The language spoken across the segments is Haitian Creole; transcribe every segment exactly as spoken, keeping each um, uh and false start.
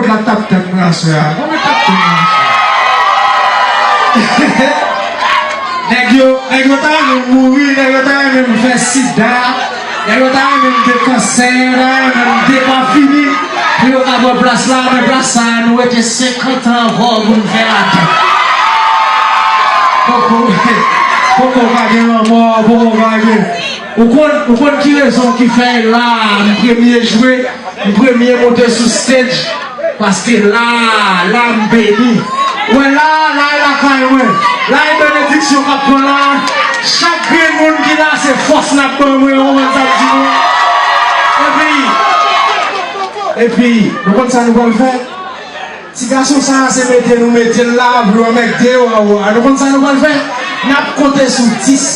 Sa t ap tann mwen aswè a. Konbyen t ap tann mwen aswè a? Nèg yo, nèg yo ta renmen m mouri, nèg yo ta renmen m fè sida, nèg yo ta renmen m gen kansè, yo ta renmen m depafini, pou yo ka pran plas la, men plas sa a, nou rete senkant an ankò pou n fè ladan. Poko, poko pa gen lanmò, poko pa gen. Ou konn, ou konn ki rezon ki fè la, m premye jwe, m premye monte sou stage? Paske la, la m beni. Wè la, la e lakay mwen. La e benediksyon k ap pran la. Chak grenn moun ki la, se fòs n ap ban mwen, ou konprann sa m di nou? Epi, epi, nou konn sa nou pral fè? Ti gason sa a, se mete nou mete l la, pou yo anmègde yo anwo a. Nou konn sa nou pral fè? N ap konte sou dis.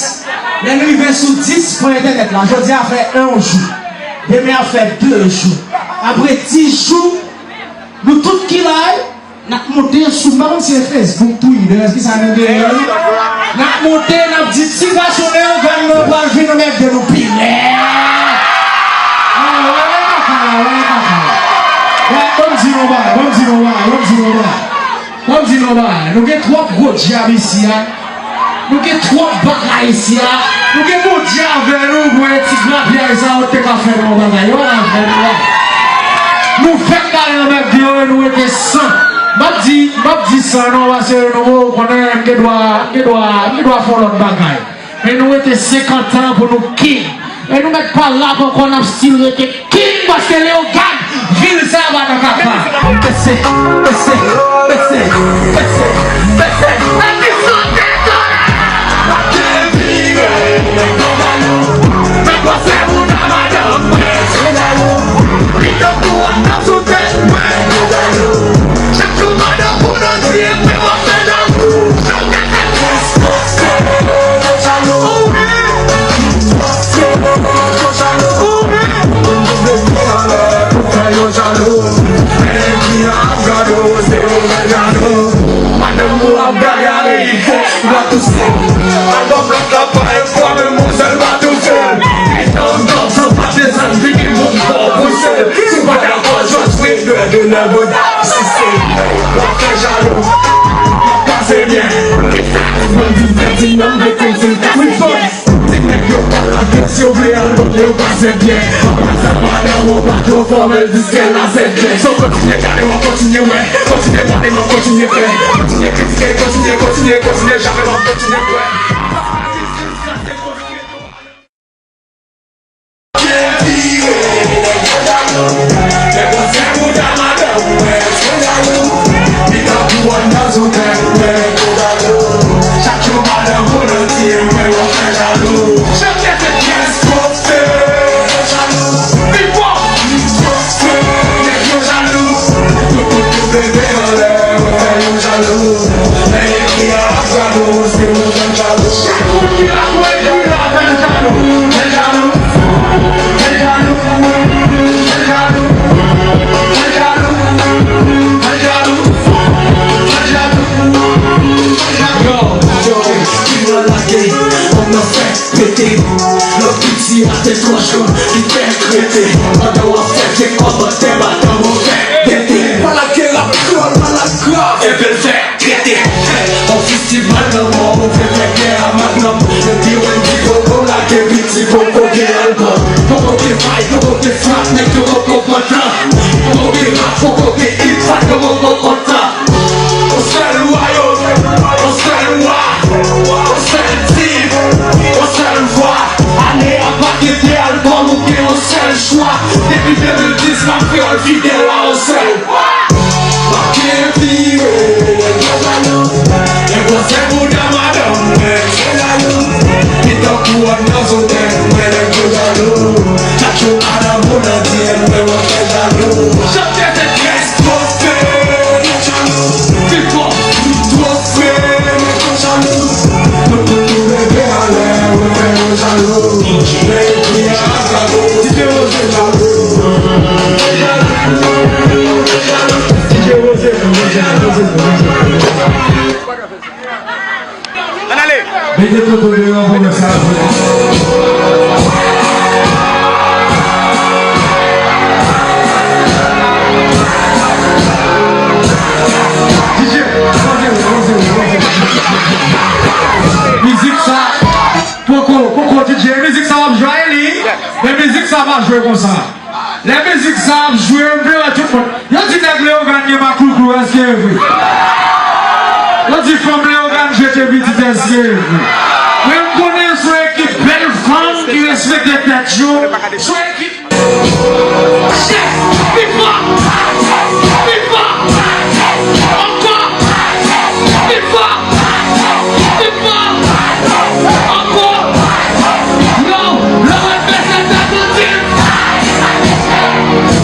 Lè n rive sou dis, pran entènèt la. Jodi a fè yon jou. Demen ap fè de jou. Apre dis jou, nou tout ki la, n ap monte sou, m pa konn si se Facebook, Twitter, kisa nou genyen. N ap monte, n ap di, ti gason Leyogàn nan pral vin anmègde nou pi rèd. Wè, wè, wè, kaka la, wè, kaka la. Wè, ban m di nou bagay, ban m di nou bagay, ban m di nou bagay. Ban m di nou bagay, nou gen twòp gwo dyab isi a. Nou gen twòp bagay isi a. Nou gen Bondye avè nou, pou ti grapyay sa yo te ka fè nou yon bagay. Yo pa ka fè nou anyen. Nou fèk ale anmègde yo e nou rete san. M ap di, m ap di san non, paske nou konnen m gen dwa, m gen dwa, m gen dwa fè yon lòt bagay. Men nou rete senkant an pou nou king. E nou mèt pa rap ankò, n ap still rete king, paske Leyogàn, vil sa a pa nan kaka. Bese, bese, bese, bese, bese. Epi sote, sote. Mwen panse moun a madanm mwen. Li tankou yon dam sou tèt mwen. Chak jou madanm moun an di, epi mwen fè jalou. Madanm ou ap gagare, fò ou pa touse. Albòm lòt la pa yon pwoblèm, yon sèl pa touche. Pitan, pitan, san pa desann, vini moun fò pouse. Si w pa dakò, just wait, de, de, de, de, si se w ap fè jalou, w ap pase byen. Mwen di, di, di, non, de, de, de, de, de, Ti nèg yo pa lage, si yo vle albòm yo pase byen. Anplis sa, madanm ou pa twò fòmèl, diske la se byen. So kontinye gade, w ap kontinye wè. Kontinye pale, w ap kontinye fè. Kontinye kritike, kontinye, kontinye, kontinye, jamè w ap kontinye kwè. Yo, yo, ki pral lage, kòm nan fè pete. Lòt piti a te twò jòn, li fè krete. Pandan w ap fè vye kòmantè, madanm ou fè pete. Pral lage rap kreyòl, malad grav. Epi l fè krete. On fistibal nan mò, ou vle fè gè a madanm. Yo di Wendy poko lage piti, poko gen albòm. Poko gen vay, poko gen frap, nèg yo poko pran tan. Poko gen rap, poko gen hip hop, yo poko kontan. On sèl wayòm, on sèl wa, on sèl tit, on sèl vwa. Ane a pa gen de albòm, ou gen on sèl chwa. Depi de mil dis, rap kreyòl fidèl a on sèl. M ap gen vire, nèg yo jalou. Nèg yo se bouda madanm mwen, yo jalou. Li tankou wòd nan zotèl mwen, nèg yo jalou. Chak jou madanm ou nan di m, mwen, mwen fè jalou. Chante se trè Twò fre, yo jalou. Pi fò, twò fre, nèg yo jalou. Nou tout nou leve anlè, yo fè yo jalou. Men yo kriye a jalou, DJ Rose jalou. DJ Rose, DJ Rose, DJ Rose. Ann ale! Mete poto deyò pou mesaj mwen. Jwe konsa. Lè mizik sa ap jwe, m vle wè tout moun. Yo di nèg Leyogàn gen maklouklou, èske e vre? Yo di fanm Leyogàn jete pitit, èske e vre? Men m konnen se yon ekip bèl fanm ki respekte tèt yo. Se yon ekip. Chèf, pi fò! Pi fò! Ankò! Pi fò! Pi fò! Ankò! Yo, lè w ap fè sa, sa santi.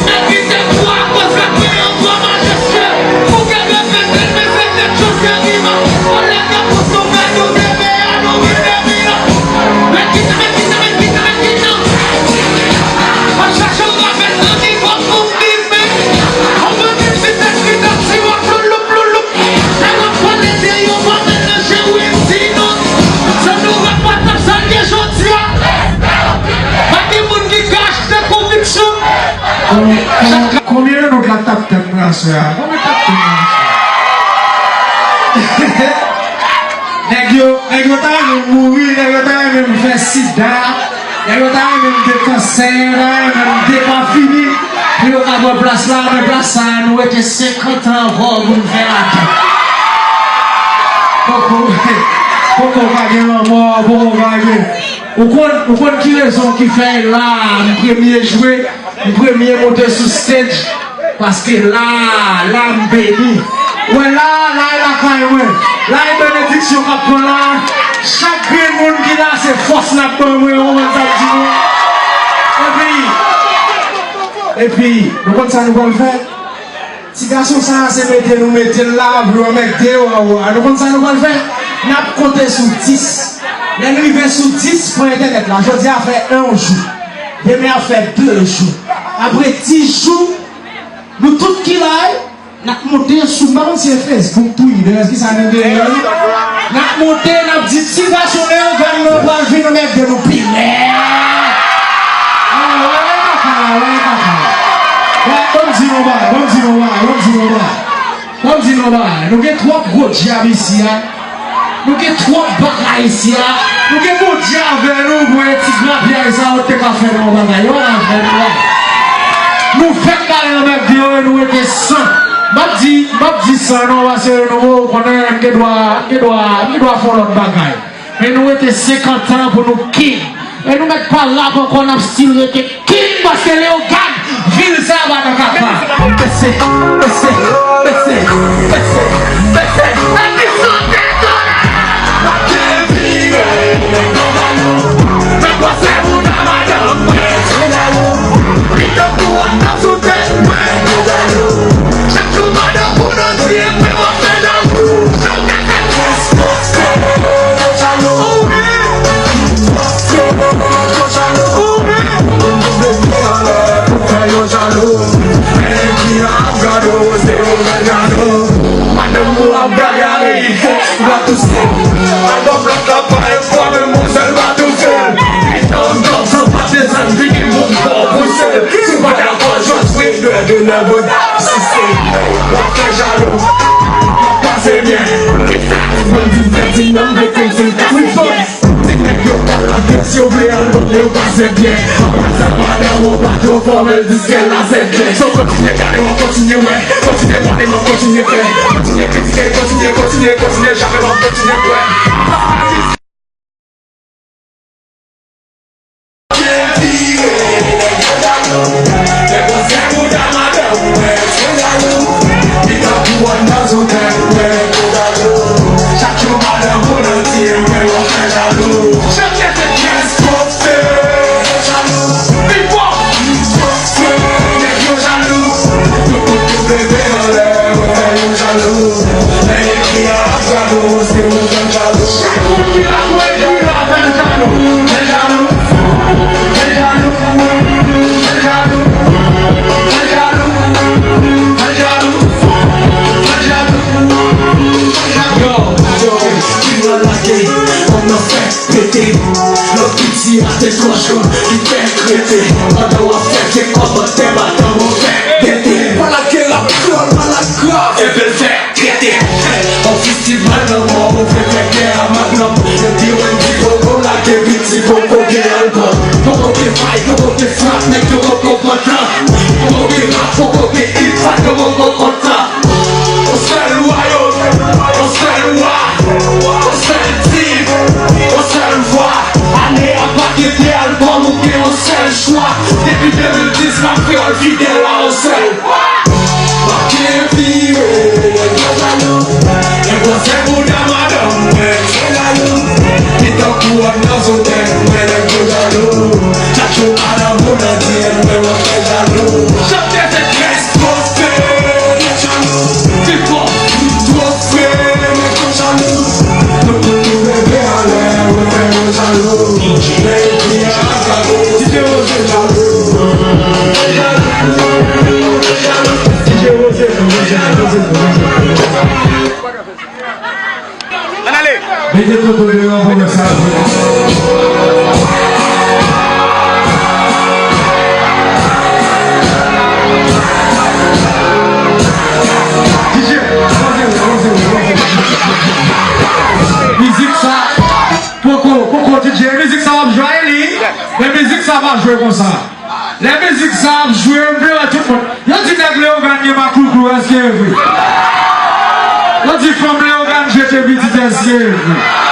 Nèg ki te kwè akoz rap gen yon gwo majisyen, ou gen repete, repete, jodi a rive. Olè nan pousou, gade w te fè a, nou rive vin. Mèt kite, mèt kite, mèt kite, mèt kite. An chache w rapèl nan nivo pou m viv, men. An mwen menm si tèt li t ap siwòt louloup, louloup. Lè w ap pale de yo, w ap mete nan je w, wi, m di non. Se nou rap WhatsApp, sa l ye jodi a. Pa gen moun ki ka achte konviksyon. Kon- kon- Konbyen nan nou k ap tap tèt mwen aswè a? Konbyen k tap tèt mwen aswè a? Nèg yo, nèg yo ta renmen m mouri, nèg yo ta renmen m fè sida, nèg yo ta renmen m gen kansè, yo ta renmen m depafini, pou yo ka pran plas la, men plas sa a, nou rete senkant an ankò pou n fè ladan. Poko, poko pa gen lanmò, poko pa gen. Ou konn, ou konn ki rezon ki fè la, m premye jwe, m premye monte sou stage? Paske la, la m beni. Wè la, la e lakay mwen. La e benediksyon k ap pran la. Chak grenn moun ki la, se fòs n ap ban mwen, ou konprann sa m di nou? Epi, epi, nou konn sa nou pral fè? Ti gason sa a, se mete nou mete l la, pou yo anmègde yo anwo a. Nou konn sa nou pral fè? N ap konte sou dis. Lè n rive sou dis, pran entènèt la. Jodi a fè yon jou. Demen ap fè de jou. Apre dis jou, nou tout ki la, n ap monte sou, m pa konn si se Facebook, Twitter, kisa nou genyen. N ap monte, n ap di, ti gason Leyogàn nan pral vin anmègde nou pi rèd. Wè, wè, wè, kaka, wè, kaka. Wè, ban m di nou bagay, ban m di nou bagay, ban m di nou bagay. Ban m di nou bagay. Nou gen twòp gwo dyab isi a. Nou gen twòp bagay isi a. Nou gen Bondye avè nou, mwen ti grapyay sa yo te ka fè nou yon bagay. Yo pa fè nou la. Nou fèk ale nan mèt de yo e nou rete san. M ap di, m ap di san non, paske nou konnen m gen dwa, m gen dwa, m gen dwa fè yon lòt bagay. Men nou rete senkant an pou nou king. E nou mèt pa rap ankò, n ap still rete king, paske Leyogàn, vil sa a pa nan kaka. Pese, pese, pese, pese, pese. Epi sote, sote. Mwen pase pou nan madanm mwen. Li tankou antan sou tèt mwen. Chak jou madanm pou nou di, mwen fè lanmou. Madanm ou ap gagare, fòk ou pa touse. Albòm lòt la pa enfò, men mwen sèl pa touche. Pitan dòk san pa desann, vini moun fò pouse. Si w pa dakò, just wait, de, de lè vòt. Si se w ap fè jalou, w ap pase byen. Kisa? Mwen di fè ti nonm vle konn si l ka fè. Ti nèg yo pa lage, si yo vle al bon, yo pase byen. Apre sa, madanm ou pa twò fòmèl, diske la se byen. So kontinye gade, w ap kontinye wè. Kontinye pale, w ap kontinye fè. Kontinye kritike, kontinye, kontinye, kontinye, jamè w ap kontinye kwè. Yo, yo, ki pral lage, kòm nan fè pete. Lòt piti a te twò jòn, li fè krete. Pandan w ap fè vye kòmantè, madanm ou fè pete. Pral lage rap kreyòl, malad grav. Epi l fè Trete, on festival nan mò, ou vle fè gè a madanm. Yo di Wendy poko lage piti, poko gen albòm. Poko gen fay, poko gen frap, nèg Yon sèl wayòm, yon sèl wa, yon sèl tit, yon sèl vwa. Ane a pa kite albòm ou gen yon sèl chwa. Depi de mil dis, m ap kreyòl fidèl a yon sèl. M ap kenbe nèg yo jalou. Nèg yo se bouda madanm mwen, se jalou. Li tankou wòd nan zotèl mwen, nèg yo jalou. Chak jou madanm ou nan di m, mwen, mwen fè jalou. Chante, se Kris twofe, nèg jalou. Pi fò, twofe, nèg yo jalou. Nou tout nou leve anlè, mwen fè yo jalou. Nèg yo jalou. DJ Rose, DJ Rose, DJ Rose. Ann ale! Mete toto deyò pou mesaj. DJ, avanse, avanse, avanse. Mizik sa, poko, poko, DJ, mizik sa w ap jwe a, li. Men mizik sa pa jwe konsa. Lè mizik sa ap jwe, m vle wè tout moun. Yo di nèg Leyogàn gen maklouklou, èske e vre? Yo di fanm Leyogàn jete pitit, èske e vre?